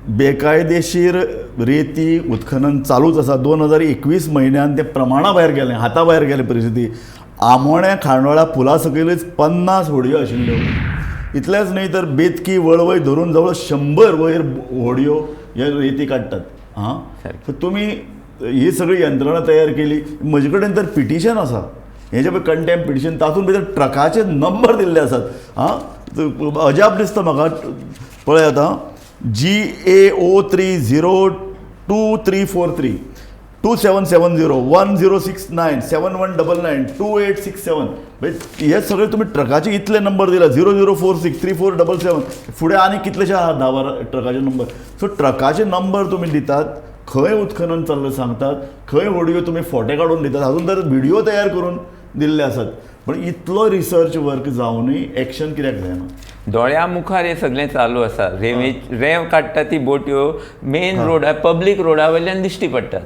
बेकायदेशीर रेती उत्खनन चालूच आसा. 2021 म्हयन्यान तें प्रमाणा भायर गेलें, हाता भायर गेलें परिस्थिती. आमोण्या खांडोळा पुला सकयलच 50 होडयो आशिल्ल्यो. इतलेंच न्हय तर बेतकी, वळवय धरून जवळ 100 वयर होडयो हे रेती काडटात. आं, सो तुमी ही सगळी यंत्रणा तयार केली. म्हजे कडेन तर पिटिशन आसा, हेजे पळय कंटेम्प पिटिशन, तातूंत भितर ट्रकाचे नंबर दिल्ले आसात. आं, अजाप दिसता म्हाका. पळय आतां, GAO 302343, 2770, 1069, 7199, 2867. म्हणजे हे सगळे तुमी ट्रकाचे इतले नंबर दिला. 0046, 3477, फुडें आनी कितलेशे आहा, 10-12 ट्रकाचे नंबर. सो ट्रकाचे नंबर तुमी दितात, खंय उत्खनन चल्लें सांगतात, खंय होडयो तुमी फोटे काडून दितात, हातूंत तर व्हिडिओ तयार करून दिल्ले आसात. पण इतलो रिसर्च वर्क जावनूय एक्शन कित्याक जायना? दोळ्या मुखार हे सगळें चालू आसा. रेंवे रेंव काडटा ती बोट्यो मेन रोडा, पब्लीक रोडा वयल्यान दिश्टी पडटात.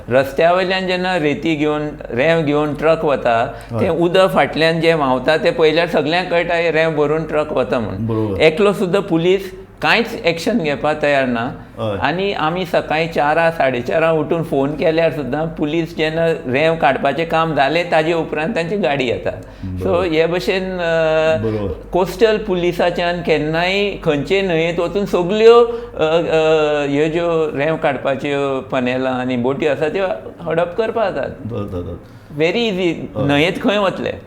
रस्त्या वयल्यान जेन्ना रेती घेवन, रेंव घेवन ट्रक वता, तें उदक फाटल्यान जें व्हांवता तें पळयल्यार सगल्यांक कळटा, हे रेंव भरून ट्रक वता म्हूण. एकलो सुद्दां पुलीस कांयच एक्शन घेवपाक तयार ना. आनी आमी सकाळी 4, 4:30 उठून फोन केल्यार सुद्दां पुलीस जेन्ना रेंव काडपाचें काम जालें ताजे उपरांत तांची गाडी येता. सो हे भशेन कोस्टल पुलिसाच्यान केन्नाय खंयचे न्हंयेत वचून सगल्यो अ, अ, ह्यो ज्यो रेंव काडपाच्यो पनेलां आनी बोटी आसा त्यो हडप करपाक जातात. जातात. Very easy. न्हंयेत खंय वतले?